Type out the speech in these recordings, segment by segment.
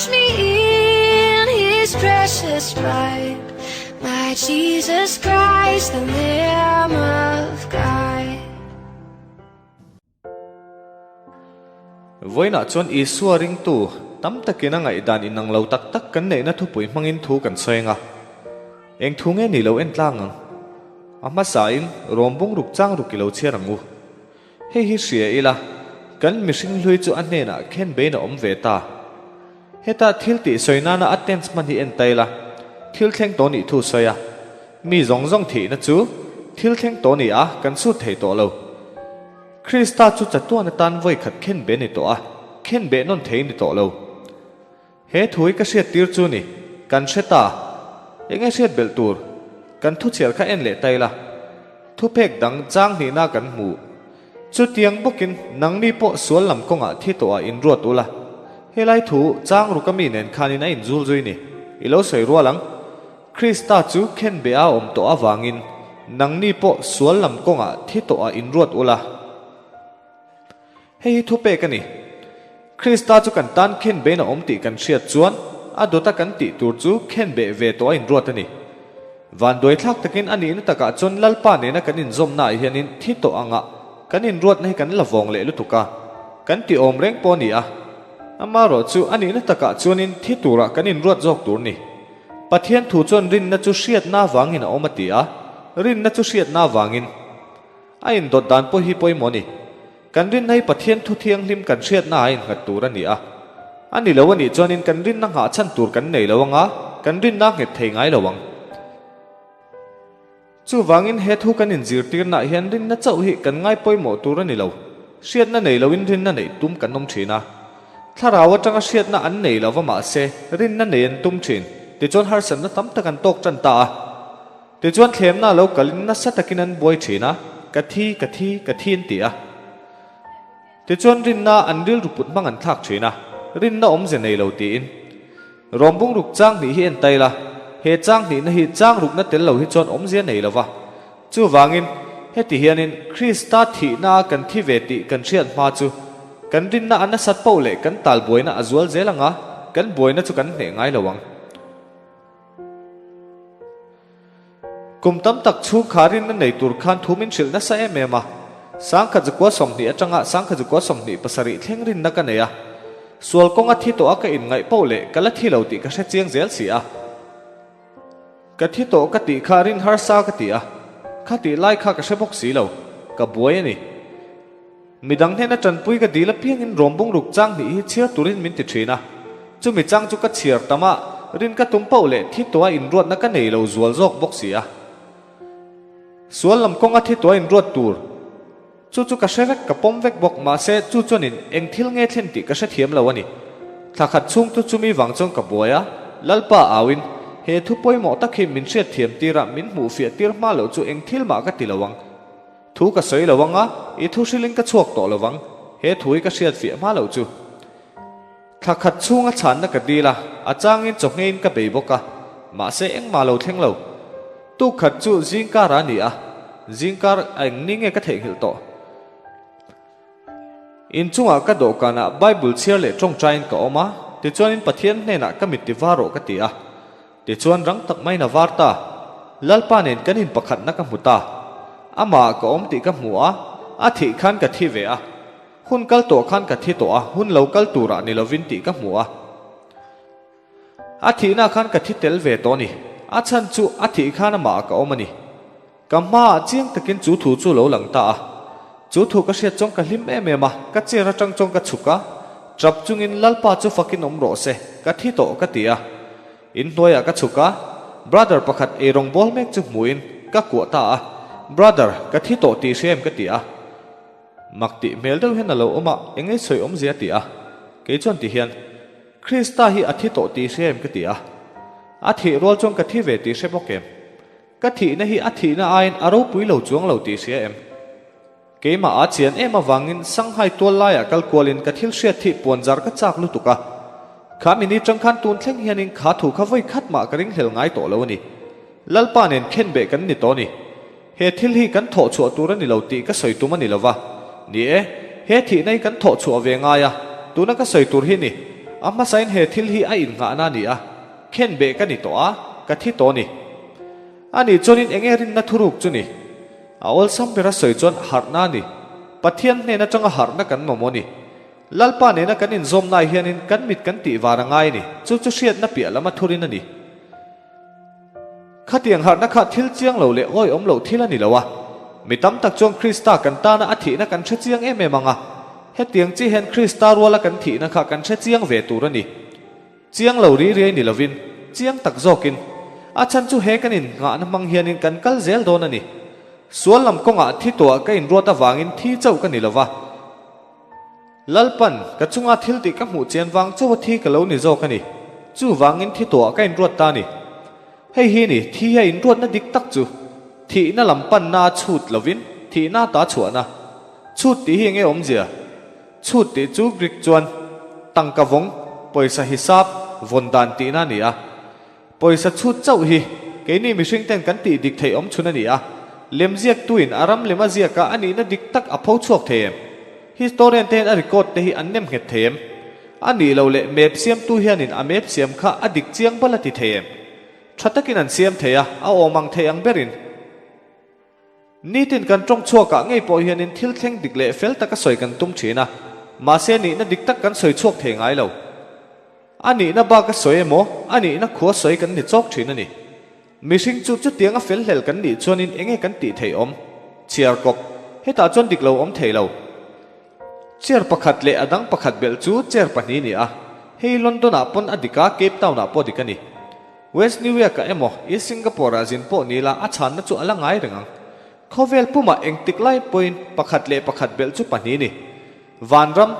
Wash me in his precious blood. My Jesus Christ, the Lamb of God. Vawiinah chuan Isua ringtu tam takin a ngaihdan inang lo tak tak kan neihna thupui hmangin thu kan sawi ang a. Eng thu nge ni lo en tlang ang? A hmasain rawm bungruk chang ruk i lo chhiar ang u. Hei hi hria ila, kan mihring hlui chu a hnenah khen bein a awm ve ta. Heta thil tih sawi nana a tense hman hi en ta ila, thil thleng tawh nih thu sawi a, mi zawng zawng thihna chu thil thleng tawh ni a kan sut thei tawh lo. Krista chu chatuan atan vawi khat khen be ni tawh a, khen beh nawn thei ni tawh lo. He thu hi ka hriat tir chu ni, kan hre ta. Enge hriat belh tur? Kan thu chhiar kha en leh ta ila. Thupek dang chang hnihna kan hmu. Chutiang bawkin nangni pawh sual lam kawngah thi tawhah inruat ula. Helai thu chang ruk ami nen khanin a inzul zui ni. I lo sawi rual ang. Krista chu khenbe a awm tawh avangin nangni pawh sual lam kawngah thi tawhah inruat ula. Hei hi thupek a ni. Krista chu kan tan khenbein a awm tih kan hriat chuan a dawta kan tih tur chu khenbeh ve tawh a inruat a ni. Vanduaithlak takin a nihna takah chuan Lalpa nena kan inzawmnaah hianin thi tawh angah kan inruatna hi kan la vawng leh lutuk a, kan ti awm reng pawh a ni a. Amaherawh chu a nihna takah chuanin thi turah kan inruat zawk tur ni. Pathian thu chuan rinna chu hriatna avangin a awm a ti a, rinna chu hriatna avangin. A indawt dan pawh hi pawimawh a ni. Kan rinna hi Pathian thu thianghlim kan hriatna a innghat tur a ni a. A ni lo a nih chuanin kan rinna nghah chhan tur kan nei lo ang a, kan rinna a nghet thei ngai lo ang. Chuvangin he thu kan inzirtirnaah hian rinna chauh hi kan ngai pawimawh tur a ni lo. Hriatna nei loin rinna neih tum kan awm thin a. Thlarau atanga hriatna an nei lo va mahse rinna nei an tum thin. Tichuan harsatna tam tak an tawk tan ta a. Tichuan thlemna a lo kalin nasa takin an buai thin a, Ka thi, ka thi, ka thi an ti a. Tichuan rinna an rilru put hmang an thlak thin a, rinna awmze nei lo tiin. Rawm bungruk chang hnih hi en ta ila, he chang hnihna hi chang rukna tel lo hi chuan awmzia nei lo va. Chuvangin, heti hianin Krista thihna a kan thi ve tih kan hriat hma chu kan rinna a nasat poh leh kan tal buaina a zual zel ang a, kan buaina chu kan hneh ngai lo ang. Kum tam tak chhung kharin a nei tur khan thu min hrilh nasa em em a. Sangkhat zakua 20 atanga sangkhat zakua 27 thleng rinna ka nei a. Sual kawnga thi tawh a ka inngaih poh leh ka la thi lo tih ka hre chiang zel si a. Ka thi tawh ka tih kha rin harsa ka ti a. Kha tih lai kha ka hre bawk si lo. Ka buai a ni. Midang hnena tanpui ka dil apiangin rawm bungruk chang hnih hi chhiar turin min ti thin a. Chumi chang chu ka chhiar tam a, rin ka tum poh leh thi tuah inruatna ka nei lo zual zawk bawk si a. Sual lam kawnga thi tuah inruat tur chu chu ka hre vek, ka pawm vek bawk, mahse chu chuanin eng thil nge thlen tih ka hrethiam lo a ni. Thla khat chhung chu chumi vang chuan ka buai a, Lalpa auin he thu pawimawh tak hi min hriatthiam tirah min hmuhfiah tir hma loh chu eng thil mah ka ti lo ang. Thu ka sawi lo ang a, i thu hrilhin ka chhuak tawh lo vang, he thu hi ka hriat fiah hma loh chu. Thla khat chhunga chhanna ka dil a, a changin chawhngeiin ka bei bawk a, mahse engmah lo thleng lo. Tuk khat chu zingkar a ni a, zingkar a eng ni nge ka theihnghilh tawh. Inchungah ka dawhkanah Bible chhiar leh tawngtaiin ka awm a, tichuanin Pathian hnenah ka mit ti var rawh ka ti a. Tichuan rang tak maiin a var ta. Lalpa nen kan in pakhatna ka hmu ta. Amah ka awm tih ka hmu a, a thih khan ka thi ve a. Hun kal tawh khan ka thi tawh a, hun lo kal turah ni lovin tih ka hmu a. A thihna khan ka thi tel ve tawh a ni. A chhan chu a thih khan amah ka awm a ni. Ka hmaah chiang takin chu thu chu lo lang ta a. Chu thu ka hriat chuan ka hlim em em a, ka chair atang chuan ka chhuk a, tap chungin Lalpa chu fakin awm rawh se, ka thi tawh ka ti a. In hnuaiah ka chhuk a, brother pakhat eirawng bawl mek chu hmuhin ka kuah ta a, Brother, ka thi tawh tih hria em ka ti a. Mak tih hmel deuh hian a lo awm a, eng ei sawi awmzia a ti a. Kei chuan ti hian, Krista hi a thi tawh tih hria em ka ti a. A thih rual chuan ka thi ve tih hre bawk em? Ka thihna hi a thihna aiin a ropui lo chuang lo tih hria em? Keimah a chian em avangin Shanghai tual laiah kal kualin ka thil hriat thih puan zar ka chak lutuk a. Kha mini tang khan tun thleng hianin kha thu kha vawi khat mah ka ringhlel ngai tawh lo a ni. Lalpa nen khenbeh kan ni tawh a ni. He thil hi kan thawh chhuah tur a ni lo tih ka sawi tum a ni lo va. Ni e, he thihna hi kan thawh chhuah ve ngai a, tuna ka sawi tur hi ni. A hmasain he thil hi a innghahna a ni a, khenbeh ka ni tawh a, ka thi tawh a ni. A nih chuanin enge rinna thuruk chu ni? A awlsam bera sawi chuan harhna a ni. Pathian hnen atanga harhna kan mamawh a ni. Lalpa nena kan inzawmnaah hianin kan mit kan tih var a ngai a ni. Chu chu hriatna piah lama thurin a ni. Khatiang harhna kha thil chiang lo leh awihawm loh thil a ni lo a. Mi tam tak chuan Krista kan tana a thihna kan hre chiang em em ang a. Hetiang chi hian Krista ruala kan thihna kha kan hre chiang ve tur a ni. Chiang lo ri riai ni lovin, chiang tak zawkin, a chhan chu he kan innghahna hmang hianin kan kal zel dawn a ni. Sual lam kawngah thi tuah ka inruat avangin thi chauh ka ni lova. Lalpan, ka chunga thil tih ka hmuh chian vang chauha thi ka lo ni zawk a ni. Chuvangin thi tuah ka inruat ta a ni. Hei hi ni, thi a inruatna dik tak chu, thihna lam panna a chhut lovin thihna ta chhuahna. Chhut tih hi enge awmzia? Chhut tih chu Greek chuan tangka vawng, pawisa hisap, vawn dan tihna a ni a. Pawisa chhut chauh hi keini mihring ten kan tih dik theih awm chhun a ni a. Lemziaktuin a ram lem a ziak a, a nihna dik tak a pho chhuak thei em? Historian te hian a record te hi an nem nghet thei em? A nih loh leh map siamtu hianin a map siam kha a dik chiang bal a ti thei em? Tha takin an siam thei a, a awm ang thei ang berin. Nitin kan tawng chhuakah ngei pawh hianin thil thleng dik leh fel taka sawi kan tum thin a, mahse nihna dik tak kan sawi chhuak thei ngai lo. A nihna bak a sawi emaw, a nihna khua sawi kan ni chawk thin a ni. Mihring chu chutianga fel hlel kan nih chuanin enge kan tih theih awm? Chhiar kawp, hetah chuan dik lo awm thei lo. Chair pakhat leh a dang pakhat belh chu chair pahnih a ni a, hei London-ah pawn a dik a, Cape Town-ah pawh dik a ni. West New York-ah emaw, East Singapore-ah zin pawh ni la a chhanna chu a la ngai reng ang. Khawvel pumah engtik lai pawhin pakhat leh pakhat belh chu pahnih a ni. Vanram,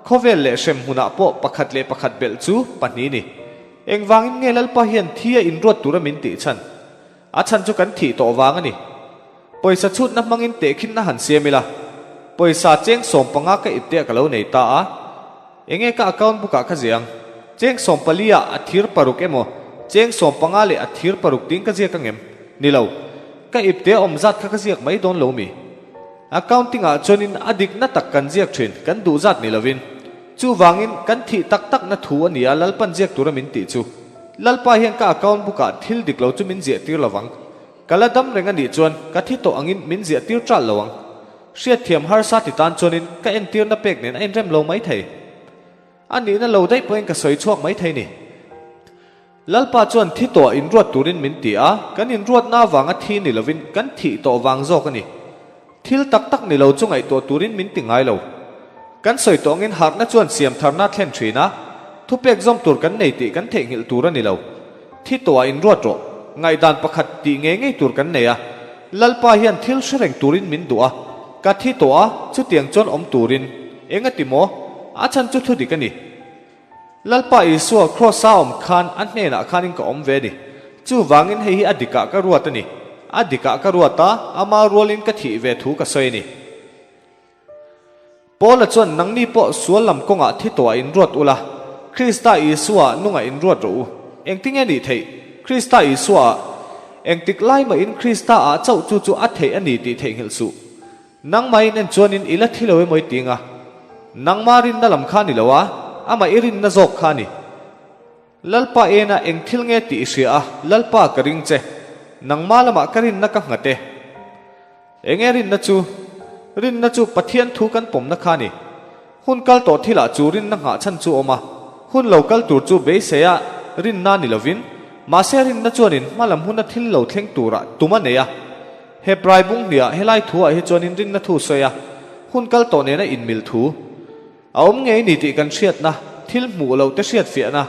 khawvel leh hrem hmunah pawh pakhat leh pakhat belh chu pahnih a ni. Engvangin nge Lalpa hian thi a inruat tura min tih chhan? A chhan chu kan thih tawh vang a ni. Pawisa chhutna hmangin tehkhinna han siam ila, pawisa cheng 15 ka ipte ah ka lo nei ta a, enge ka account book ah ka ziah ang? Cheng 14 ah a thir paruk emaw, cheng 15 leh a thir paruk tiin ka ziak ang em? Ni lo. Ka ipte awm zat kha ka ziak mai dawn lo mi? Accounting ah chuanin a dikna tak kan ziak thin, kan duh zat ni lovin. Chuvangin kan thih tak takna thu a nia Lalpan ziak tura min tih chu. Lalpa hian ka account book ah thil dik lo chu min ziah tir lovang. Ka la dam reng a nih chuan ka thi tawh angin min ziah tir ṭalh lo ang. Hriatthiam harsa ti tan chuanin ka entirna pek nen a inrem lo mai thei. A nihna lo daih pawhin ka sawi chhuak mai thei ni. Lalpa chuan thi tawh inruat turin min ti a, kan inruatna avanga thi ni lovin kan thih tawh vang zawk a ni. Thil tak tak ni lo chu ngaihtuah turin min ti ngai lo. Kan sawi tawh angin harhna chuan siamtharna a thlen thin a, thupek zawm tur kan nei tih kan theihnghilh tur a ni lo. Thi tawhah inruat rawh, ngaihdan pakhat tih ngei ngei tur kan nei a, Lalpa hian thil hre reng turin min duh a, ka thi tawh a, chutiang chuan awm turin. Eng a ti maw? A chhan chu thudik a ni. Lalpa Isua Kraws-a awm khan a hnenah khanin ka awm ve a ni. Chuvangin hei hi a dikah ka ruat a ni. A dikah ka ruat a, ama rualin ka thih ve thu ka sawi a ni. Paula chuan, Nangni pawh sual lam kawngah thi tawhah inruat ula, Krista Isua nungah inruat rawh u. Engtinge nih theih? Krista Isuaah engtik lai mahin Krista-ah chauh chu chu a theih a ni tih theihnghilh suh. Nangmah in en chuanin i la thi lo emaw i ti nga. Nangmah rinna lam kha a ni lo a, amah i rinna zawk kha a ni. Lalpa ena eng thil nge tih i hria a, Lalpa ka ring che. Nangmah lamah ka rinna ka nghat e. Enge rinna chu? Rinna chu Pathian thu kan pawmna kha a ni. Hun kal tawh thilah chu rinna nghah chhan chu awm a, hun lo kal tur chu beisei a rinna ni lovin, mahse rinna chuanin hmalam huna thil lo thleng turah tum a nei a. Hebrai bung hniah helai thuah hi chuanin rinna thu sawi a, hun kal tawh nena inmil thu a awm ngei ni tih kan hriatna, thil hmuh loh te hriatfiahna.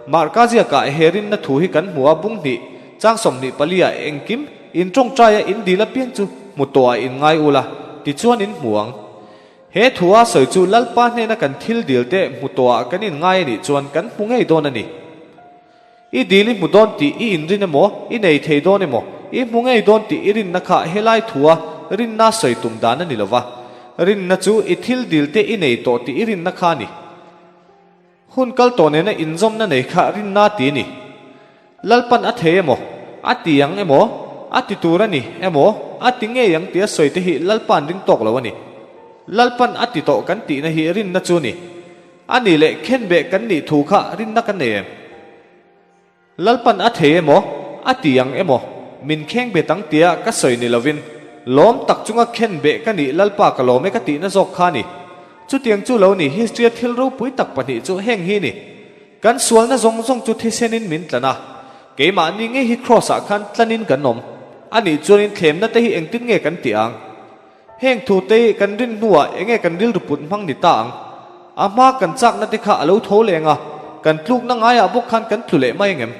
Marka ziakah he rinna thu hi kan hmu a, bung hnih, chang 24 ah engkim in tawngtaia in dil apiang chu hmu tawhah in ngai ula, tichuan in hmu ang. He thua sawi chu Lalpa hnena kan thil dil te hmu tawhah kan inngai a nih chuan kan hmu ngei dawn a ni. I dil i hmu dawn tih i inrin emaw, i nei thei dawn emaw, i hmu ngei dawn tih i rinna kha helai thua rinna sawi tum dan a ni lova. Rinna chu i thil dil te i nei tawh tih i rinna kha a ni. Hun kal tawh nena inzawmna nei kha rinna ti a ni. Lalpan a thei emaw, a ti ang emaw, a ti tur a ni emaw, a ti ngei ang tia sawi te hi Lalpa'n ring tawk lo a ni. Lalpan a ti tawh kan tihna hi rinna chu a ni. A nih leh khenbeh kan nih thu kha rinna kan nei em? Lalpan a thei emaw, a ti ang emaw, min kheng bet ang tia ka sawi ni lovin, lawm tak chunga khen beh ka nih Lalpa ka lawm e ka tihna zawk kha a ni. Chutiang chu lo ni history-a thil ropui tak pahnih chu heng hi ni. Kan sualna zawng zawng chu thisenin min tlan a, keimahni ngei hi Kraws-ah khan tlanin kan awm. A nih chuanin thlemna te hi engtin nge kan tih ang? Heng thute hi kan rin hnuah enge kan rilru put hmang ni ta ang? A hma kan chakna te kha a lo tho leng a, kan tlukna ngaiah bawk khan kan tlu leh mai angem?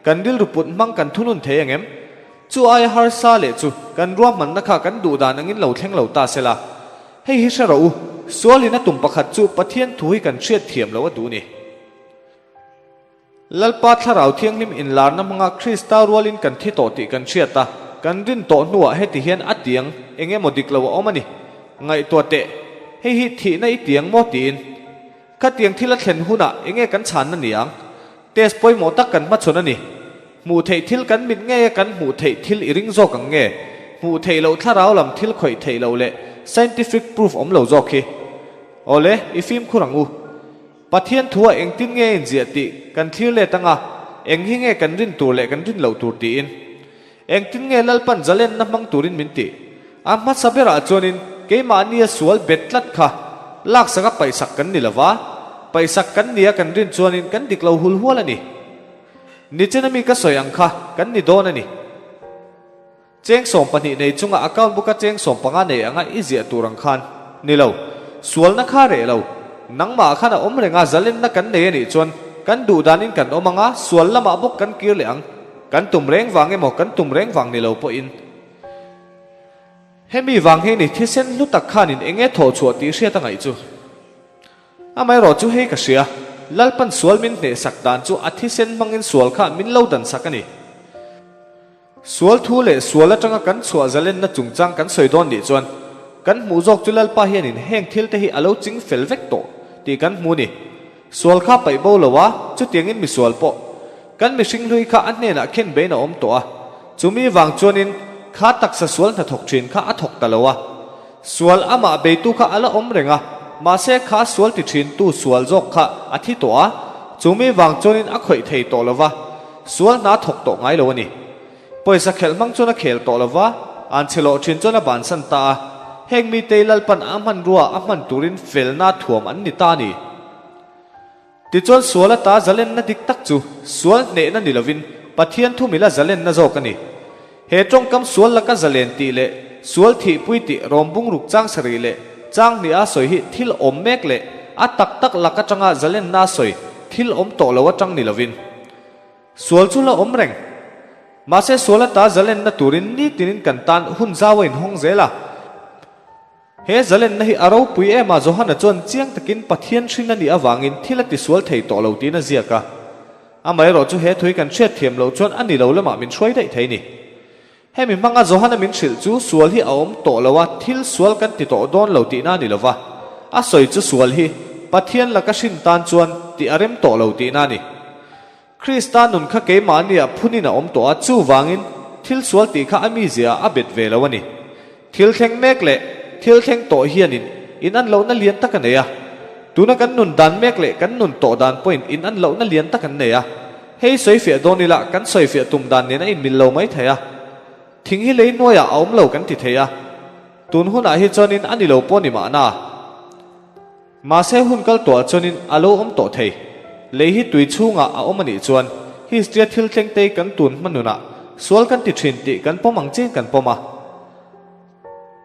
Kan rilru put hmang kan thunun thei angem? Chu aia harsa leh chu kan ruahmanna kha kan duh dan angin lo thleng lo ta sela. Hei hi hre rawh u, sualin a tum pakhat chu Pathian thu hi kan hriat thiam lo a duh ni. Lalpa Thlarau Thianghlim inlarna hmanga Krista rualin kan thi tawh tih kan hriat a, kan rin tawh hnuah heti hian a tiang eng emaw dik lo a awm a ni. Ngaihtuah teh, hei hi thihna i tiang maw tiin. Khatiang thil a thlen hunah eng nge kan chhanna ni ang? Test pawimawh tak kan hmachhawn a ni. Hmuh theih thil kan mit ngei a kan hmuh theih thil i ring zawk ang nge? Hmuh theih loh thlarau lam thil khawih theih loh leh scientific proof awm lo zawk hi. Awle, i fimkhur ang u. Pathian thua engtin nge a inziah tih kan thlir let anga, eng hi nge kan rin tur leh kan rin loh tur tiin. Engtin nge Lalpan zalenna hmang turin min tih? A hmasa berah chuanin keimahnia sual bet tlat kha laksak a paihsak kan ni lova, paihsak kan nia kan rin chuanin kan dik lo hul hual a ni. Nichina mi ka sawi ang kha kan ni dawn a ni. Cheng 12 nei chunga account book-a cheng 15 nei anga i ziah tur ang khan ni lo. Sualna kha reh lo. Nangmah khan a awm reng a, zalenna kan nei a nih chuan kan duh danin kan awm ang a, sual lamah bawk kan kir leh ang. Kan tum reng vang emaw kan tum reng vang ni lo pawhin. Hemi vang hi ni thisen hlu tak khanin eng nge thawh chhuah tih hriat a ngaih chu. Amaherawh chu hei ka hria, Lalpan sual min hnehsak dan chu a thisen hmangin sual kha min lo dansak a ni. Sual thu leh sual atanga kan chhuah zalenna chungchang kan sawi dawn nih chuan kan hmuh zawk chu Lalpa hianin heng thil te hi a lo ching fel vek tawh tih kan hmu ni. Sual kha paih bo lo a, chutiangin misual pawh kan mihring hlui kha a hnenah khen bein a awm tawh a, chumi vang chuanin kha taksa sual hnathawk thin kha a thawk ta lo a. Sual amah beitu kha a la awm reng a, mahse kha sual ti thintu sual zawk kha a thi tawh a, chumi vang chuanin a khawih thei tawh lo va. Sual hna thawk tawh ngai lo a ni. Pawisa khelh hmang chuan a khel tawh lo va, an chhe lawh thin chuan a bansan ta a. Heng mite Lalpan a hmanrua a hman turin felna thuam an ni ta a ni. Tichuan sual ata zalenna dik tak chu sual hnehna ni lovin Pathian thumila zalenna zawk a ni. He tawngkam sual laka zalen tih leh sual thihpui tih rawmbung ruk chang sarih leh chang hnih a sawi hi thil awm mek leh a tak tak lak atanga zalenna a sawi thil awm tawh lo atang ni lovin sual chu la awm reng. Mahse sual ata zalenna turin nitinin kan tan hun zau a inhawng zel a. He zalenna hi a ropui em a, Johana chuan chiang takin Pathian hrin a nih avangin thil a tisual thei tawh lo tiin a ziak a. Amaherawh chu he thui kan hriat thiam loh chuan a ni lo lamah min hruai daih thei ni. Hemi hmanga Johana min hrilh chu sual hi a awm tawh lo a, thil sual kan ti tawh dawn lo tihna a ni lo va. A sawi chu sual hi Pathian laka hrin tan chuan tih a rem tawh lo tihna a ni. Krista nun kha keimahnia phunin a awm tawh a, chuvangin thil sual tih kha a mizia a bet ve lo a ni. Thil thleng mek leh thil thleng tawh hianin in an lohna lian tak a nei a. Tuna kan nun dan mek leh kan nun tawh dan pawhin in an lohna lian tak an nei a. Hei sawifiah dawn ila kan sawifiah tum dan nen a inmil lo mai thei a. Thing hi lei hnuaiah a awm lo kan ti thei a. Tun hunah hi chuanin a ni lo pawh ni mahna. Mahse hun kal tawhah chuanin a lo awm tawh thei. Lei hi tui chhungah a awm a nih chuan Histria thil tlengtei kan tun hma nunah sual kan ti thin tih kan pawm ang chiin kan pawm a.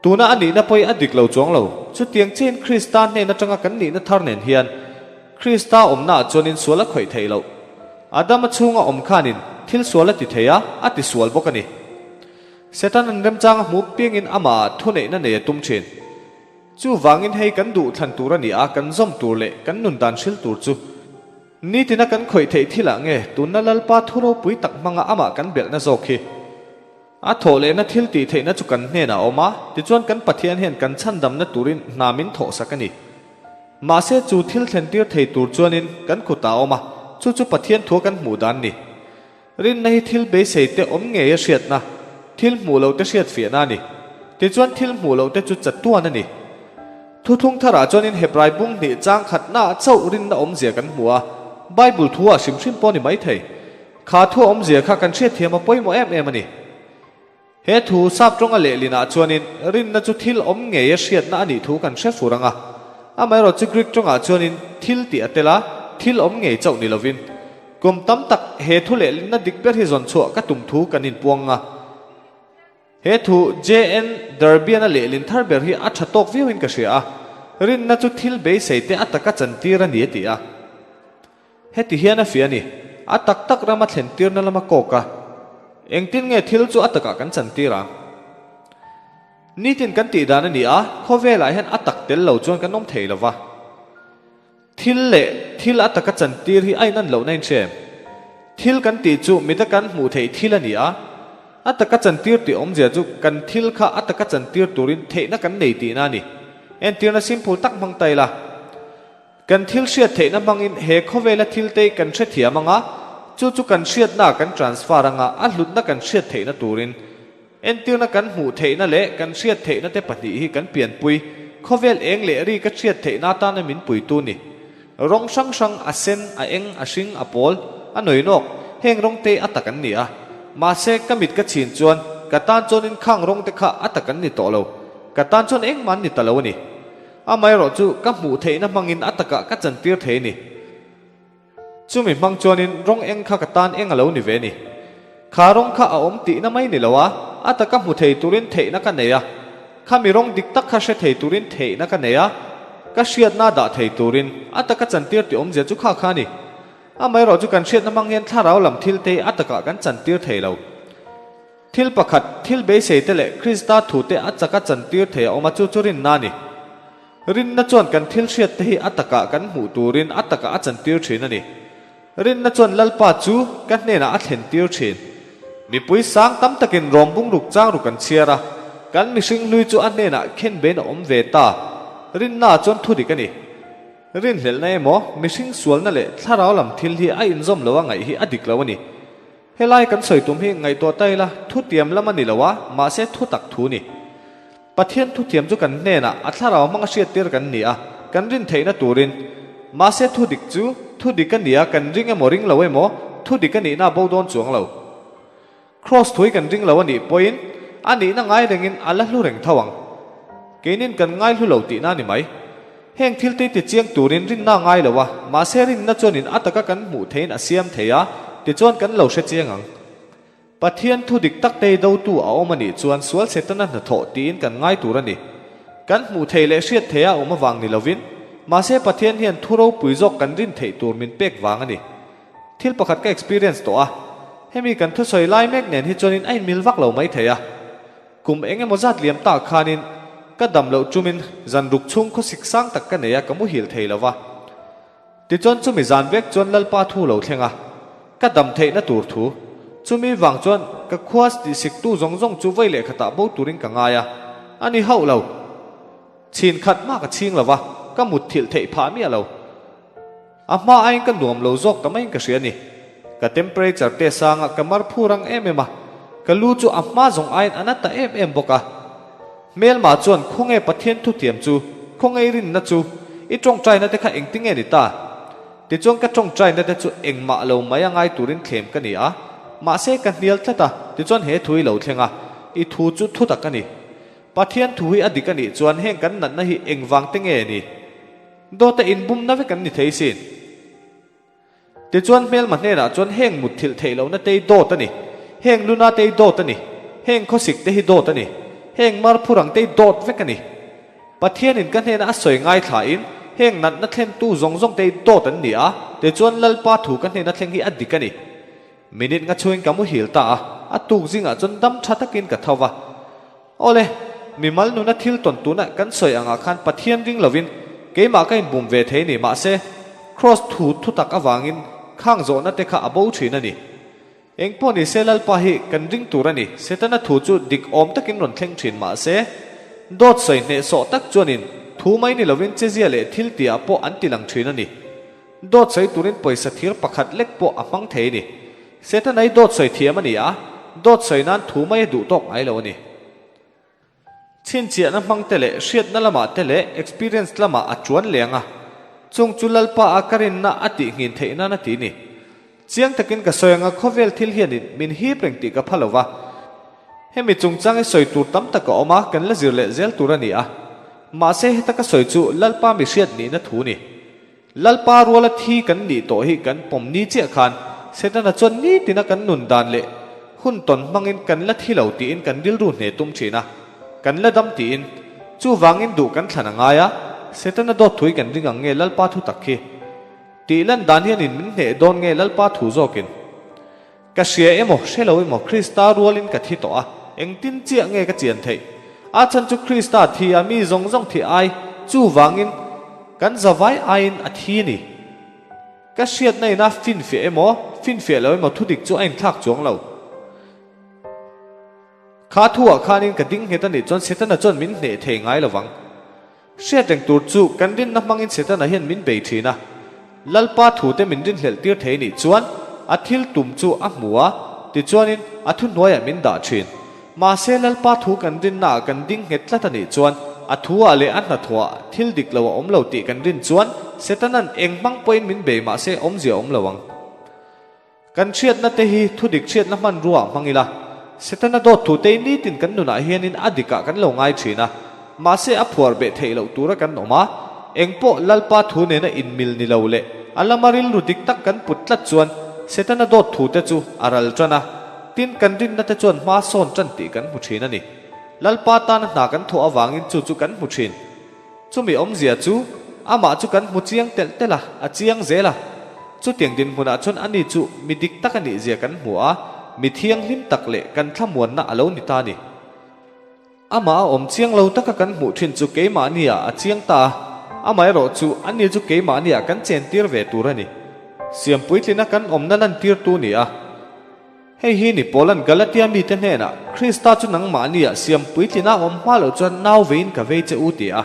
Tuna a nihna pawi a dik lo chuang lo. Chutiang chiin Krista hnen atanga kan nihna thar nen hian Krista awmnaah chuanin sual a khawih theih loh. Adama chhunga awm khanin thil sual a ti thei a, a ti sual bawk a ni. Satan an remchang a hmuh piangin amahah thuneihna nei a tum thin. Chuvangin hei kan duh thlan tur a ni a, kan zawm tur leh kan nun dan hril tur chu nitina kan khawih theih thilah nge tunna Lalpa thu ropui tak hmanga amah kan belhna zawk hi a thawh lehna thil tih theihna chu kan hnenah a awm a, tichuan kan Pathian hian kan chhandamna turin hna min thawhsak a ni. Mahse chu thil thlentir thei tur chuanin kan kutah a awm a, chu chu Pathian thua kan hmuh dan ni. Rinna hi thil beisei te awm ngei a hriatna, thil hmuh loh te hriat fiahna a ni. Tichuan thil hmuh loh te chu chatuan a ni. Thuthlung tharah chuanin Hebrai bung hnih chang khatnaah chauh rinna awmzia kan hmu a, Bible thu-ah hrim hrim pawh a ni maithei. Kha thu awmzia kha kan hriatthiam a pawimawh em em a ni. He thu sap tawnga lehlinah chuanin rinna chu thil awm ngei a hriatna a nih thu kan hre fur ang a. Amaherawhchu Greek tawngah chuanin thil tih a tel a, thil awm ngei chauh ni lovin. Kum tam tak he thu lehlinna dik ber hi zawn chhuah ka tum thu kan inpuang a. He thu JN Derbian-a lehlin thar ber hi a tha tawk viauin ka hria a, rinna chu thil beisei te a taka chantir a ni a ti a. Heti hian a fiah a ni, a tak tak rama thlen tirna lama kawk a, engtin nge thil chu a takah kan chantir ang? Nitin kan tih dan a ni a, khawvelah hian a tak tel lo chuan kan awm thei lo va. Thil leh thil a taka chantir hi a inan lohna in hre em? Thil kan tih chu mita kan hmuh theih thil a ni a, a taka chantir tih awmzia chu kan thil kha a taka chantir turin theihna kan nei tihna a ni. Entirna simple tak hmang ta ila, kan thil hriat theihna hmangin he khawvela thil te kan hrethiam anga, chu chu kan hriatna kan transfer anga a hlutna kan hriat theihna turin Entirna kan hmuh theihna leh kan hriat theihna te pahnih hi kan pianpui, khawvel eng leh ri ka hriat theihna atana min puitu ni. Rawng hrang hrang, a sen, a eng, a hring, a pawl, a nawi nawk, heng rawng te a tak an ni a. Mahse, ka mit ka chhin chuan ka tan chuanin khang rawng te kha a tak an ni tawh lo. Ka tan chuan engmah an ni ta lo a ni. Amaherawhchu, ka hmuh theihna hmangin a takah ka chantir thei a ni. Chumi hmang chuanin rawng eng kha ka tan eng a lo ni ve ni. Kha rawng kha a awm tihna mai ni lo a, a taka hmu thei turin theihna ka nei a. Khami rawng dik tak kha hre thei turin theihna ka nei a, ka hriatna dah thei turin a taka chantir tih awmzia chu kha kha a ni. Amaherawh chu kan hriatna hmang hian thlarau lam thil te a takah kan chantir thei lo. Thil pakhat, thil beisei te leh Krista thute a chaka chantir thei a awm a, chu chu rinna a ni. Rinna chuan kan thil hriat te hi a takah kan hmuh turin a takah a chantir thin a ni. Rinna chuan Lalpa chu ka hnenah a thlentir thin. Mipui sang tam takin rawm bungruk chang ruk an chhiar a, kan mihring hlui chu a hnenah khen bein a awm ve ta. Rinna chuan thu dik a ni. Rinhlelhna emaw, mihring sualna leh thlarau lam thil hi a inzawm lo a ngaih hi a dik lo a ni. Helai kan sawi tum hi ngaihtuah ta ila thutiam lam a ni lo a, mahse thu tak thu ni. Pathian thutiam chu kan hnenah a thlarau hmanga hriattir kan ni a, kan rin theihna turin. Mahse thu dik chu thu dik a ni a, kan ring emaw ring lo emaw thu dik a nihna a bo dawn chuang lo. Kraws thui kan ring lo a nih pawhin a nihna ngai rengin a la hlu reng tho ang. Keinin kan ngai hlu lo tihna a ni mai. Heng thil te ti chiang turin rinna a ngai lo a, mahse rinna chuanin a taka kan hmuh theihin a siam thei a, tichuan kan lo hre chiang ang. Pathian thu dik tak te dotu a awm a nih chuan sual Setana hnathawh tiin kan ngai tur a ni. Kan hmuh theih leh hriat theih a awm avang ni lovin, mahse Pathian hian thu ropui zawk kan rin theih tur min pek vang a ni. Thil pakhat ka experience tawh a, hemi kan thusawi lai mek nen hi chuanin a inmil vak lo mai thei a. Kum eng emaw zat liam tak khanin ka dam loh chumin zan ruk chhung khawsik sang tak ka nei a, ka muhil thei lo va. Tichuan chumi zan vek chuan Lalpa thu lo thleng a, ka dam theihna tur thu. Chumi vang chuan ka khua tihsiktu zawng zawng chu vawi leh khatah bo turin ka ngai a, a ni hauh lo. Chhin khat mah ka chhing lo va, ka mutthilh theih phah miah lo. A hma aiin ka nuam lo zawk ta maiin ka hria a ni. Ka temperature te sanga ka mar phu rang em em a, ka lu chu a hma zawng aiin a na ta em em bawk a. Hmelma chuan khawnge Pathian thutiam chu, khawnge i rinna chu, i tawngtaina te kha engtinge ni ta? Tichuan ka tawngtaina te chu engmah lo mai a ngai turin thlem ka ni a, mahse ka hnial tlat a, tichuan he thu i lo thleng a, i thu chu thutak a ni. Pathian thu hi a dik a nih chuan heng kan natna hi engvang te nge ni? Dawta inbumna vek an ni thei sin. Tichuan hmelma hnenah chuan heng mutthilh theih lohna te hi dawt a ni, heng luna te hi dawt a ni, heng khawsik te hi dawt a ni, heng marphurang te hi dawt vek a ni. Pathianin ka hnena a sawi ngaithlain heng natna thlentu zawng zawng te hi dawt an ni a, tichuan Lalpa thu ka hnena thleng hi a dik a ni. Minute nga chhungin ka muhil ta a, a tuk zingah chuan dam tha takin ka tho va. Awle, mimal nuna thil tawn tunah kan sawi angah khan Pathian ring lovin keimah ka inbum ve thei ni mahse, Kraws thu thutak avangin khang zawhna te kha a bo thin a ni. Engpawh ni se Lalpa hi kan ring tur a ni, Setana thu chu dik awm takin rawn thleng thin mahse, dawt sawi hnehsawh tak chuanin thu mai ni lovin chezia leh thil tihah pawh an ti lang thin a ni. Dawt sawi turin pawisa thir pakhat lek pawh a hmang thei a ni. Setana hi dawt sawi thiam a ni a, dawt sawi nan thu mai a duh tawk ngai lo a ni. Chhinchhiahna hmang te leh hriatna lamah te leh experience lamah a chuan leng a, chung chu Lalpa a ka rinna a tih nghin theih nan a ti ni. Chiang takin ka sawi anga khawvel thil hianin min hip reng tih ka pha lo va. Hemi chungchang hi sawi tur tam tak a awm a, kan la zir leh zel tur a ni a. Mahse heta ka sawi chu Lalpa mi hriat nihna thu ni. Lalpa ruala thi kan nih tawh hi kan pawm ni chiah khan Setana chuan nitina kan nun dan leh hun tawn hmangin kan la thi lo tiin kan rilru hne tum thin a, kan la dam tiin. Chuvangin duh kan thlan a ngai a, Setana dawt thui kan ring ang nge Lalpa thu tak hi? Tih lan dan hianin min hneh dawn nge Lalpa thu zawkin? Ka hria emaw, hre lo emaw, Krista rualin ka thi tawh a, engtin chiah nge ka chian theih? A chhan chu Krista thi a, mi zawng zawng thi ai, chuvangin kan zavai aiin a thi a ni. Ka hriatna ina finfiah emaw, finfiah lo emaw thudik chu a inthlak chuang lo. Kha thuah khanin ka ding nghet a nih chuan Setana chuan min hneh thei ngai lo vang. Hriat reng tur chu kan rinna hmangin Setana hian min bei thin a. Lalpa thute min rinhlelh tir thei nih chuan a thil tum chu a hmu a, tichuanin a thuhnuaiah min dah thin. Mahse Lalpa thu kan rinnaah kan ding nghet tlat a nih chuan a thuah leh a hnathawhah thil dik lo a awm lo tih kan rin chuan Setana'n eng hmang pawhin min bei mahse awmzia a awm lo ang. Kan hriatna te hi thudik hriatna hmanrua ah hmang ila, Setana dawt thu te nitin kan nunah hianin a dikah kan lo ngai thin a, mahse a phuar beh theih loh tura kan awm a, engpawh Lalpa thu nena inmil ni lo leh a lama rilru dik tak kan put tlat chuan Setana dawt thu te chu a ral tan a, tin kan rinna te chuan hma sawn tan tih kan hmu thin a ni. Lalpa tana hna kan thawh avangin chu chu kan hmu thin. Chumi awmzia chu amah chu kan hmu chiang telh telh a, a chiang zel a. Chutiang dinhmunah chuan ani chu mi dik tak a nihzia kan hmu a, mi thianghlim tak leh kan thlamuanna a lo ni ta a ni. Amah a awm chiang lo taka kan hmuh thin chu keimahniah a chiang ta a, amaherawh chu ani chu keimahniah kan chentir ve tur a ni. Siam puitlina kan awmna lantirtu ni a. Hei hi ni Paula'n Galatia mite hnenah, Krista chu nangmahniah siam puitlina awm hma loh chuan nau veiin ka vei che u ti a.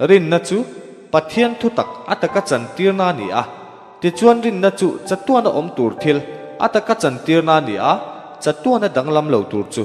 Rinna chu Pathian thutak a taka chantirna a ni a. Tichuan rinna chu chatuana awm tur thil a taka chantirna a ni a, chatuana danglam lo tur chu.